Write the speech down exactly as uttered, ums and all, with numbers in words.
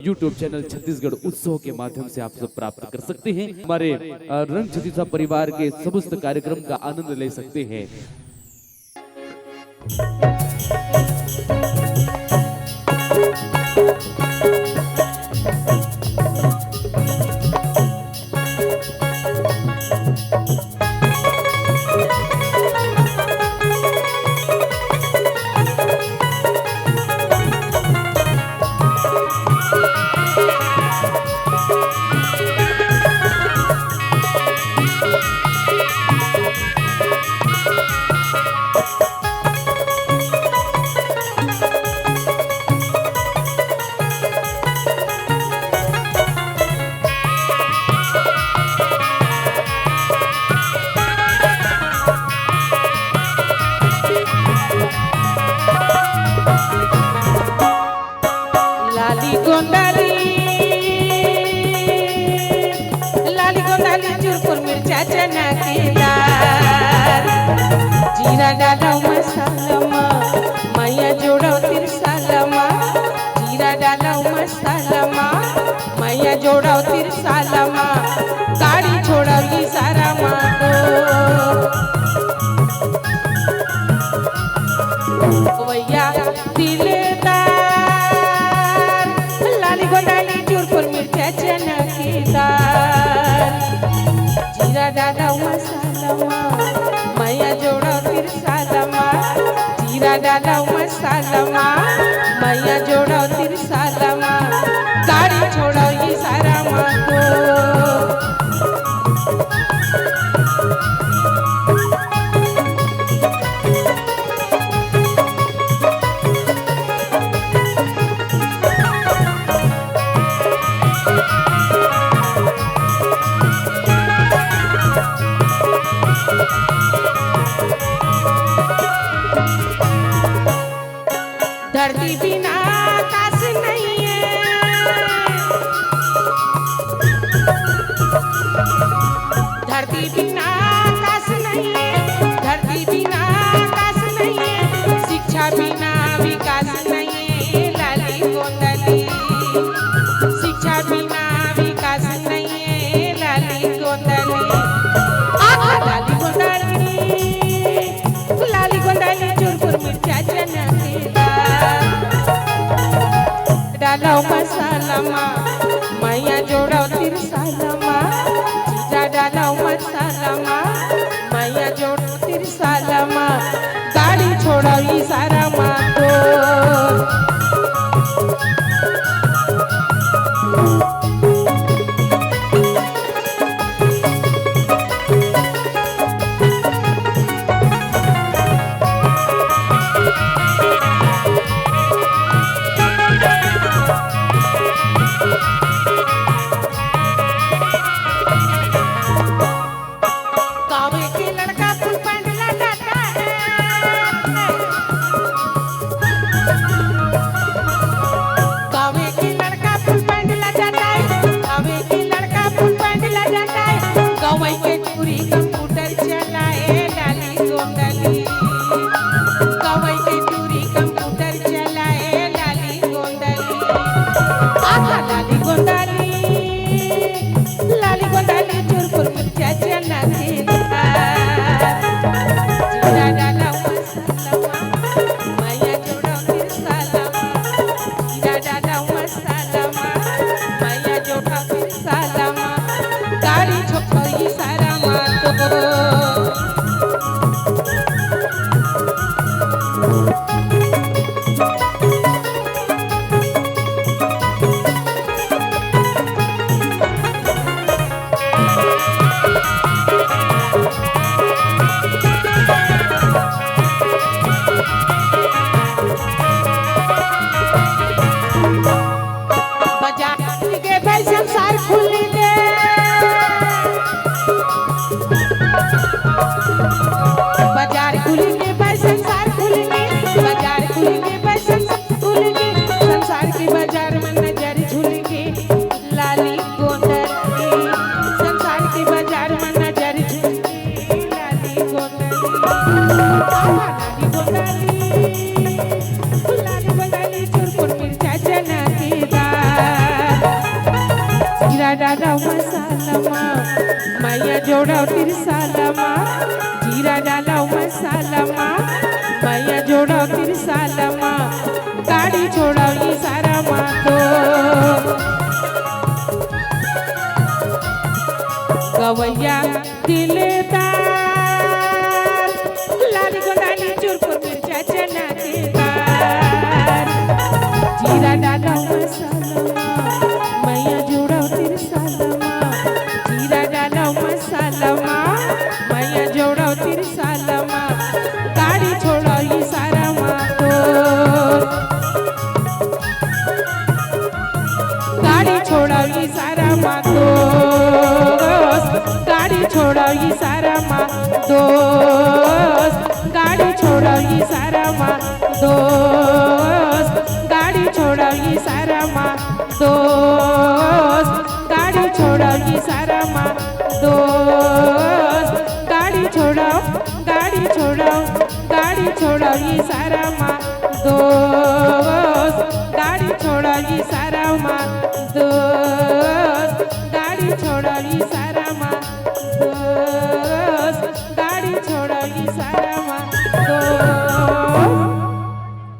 YouTube channel Chhattisgarh उत्सव के माध्यम से आप सब प्राप्त कर सकते हैं। हमारे, अ, रंग छत्तीसा परिवार के समस्त कार्यक्रम का आनंद ले सकते हैं। लाली गोंदाली, लाली गोंदाली, चुरपुर मिर्चा चना के दार, जीरा डालव मसाला मा, मैया जोड़व तिरसाला मा, जीरा डालव मसाला मा, मैया जोड़व तिरसाला मा, गाड़ी छोड़व इसारा मा तो। गवैया दिलदार, लाली गोंदाली, चुरपुर मिर्चा चना के दार, जीरा डालव मसाला मा, मैया जोड़व तिरसाला मा, जीरा डालव मसाला मा, मैया जोड़व तिरसाला मा, गाड़ी छोड़व इसारा मा तो। धरती बिना आकाश नइये, धरती बिना आकाश नइये, धरती बिना आकाश नइये, शिक्षा बिना विकास नइये, लाली गोंदली। शिक्षा बिना विकास नइये, लाली गोंदली। आहा, लाली गोंदली। लाली गोंदाली चुरपुर मिर्चा चना के दार। डालव मसाला मा, मैया जोड़व तिरसाला मा। जीरा डालव मसाला मा, मैया जोड़व तिरसाला मा। गाड़ी छोड़व इसारा मा तो। गाँव के लड़का फुल पैंट लटाता है। गाँव के लड़का फुल पैंट लटाता है। गाँव के लड़का फुल पैंट लटाता है। गाँव के टूरी कंप्यूटर चलाए, लाली गोंदली। गाँव के टूरी कंप्यूटर चलाए, लाली गोंदली। आहा, लाली गोंदली। लाली गोंदली चुरपुर मिर्चा चना के दार। जीरा डालव मसाला मा, मैया जोड़व तिरसाला मा। जीरा डालव मसाला मा, मैया जोड़व तिरसाला मा। गाड़ी छोड़व इसारा मा तो। डालव मसाला मा, मया जोड़व तिरसाला मा। जीरा डालव मसाला मा, मया जोड़व तिरसाला मा। गाड़ी छोड़व इसारा मा तो। गवैया दिलदार, लाली गोलाली चुरपुर मिर्चा चना के दार। जीरा डालव मसाला मा, मया जोड़व तिरसाला मा। जीरा डालव मसाला मा, मया जोड़व तिरसाला मा। गाड़ी छोड़व इसारा मा तो। गाड़ी छोड़व इसारा मा दोस्त, गाड़ी छोड़व इसारा मा दोस्त, गाड़ी छोड़व इसारा मा दोस्त, गाड़ी छोड़व इसारा मा दोस्त, गाड़ी छोड़व इसारा मा दोस्त, गाड़ी छोड़व, गाड़ी छोड़व, गाड़ी छोड़व इसारा मा दोस्त, गाड़ी छोड़व इसारा मा दोस्त, गाड़ी छोड़व इसारा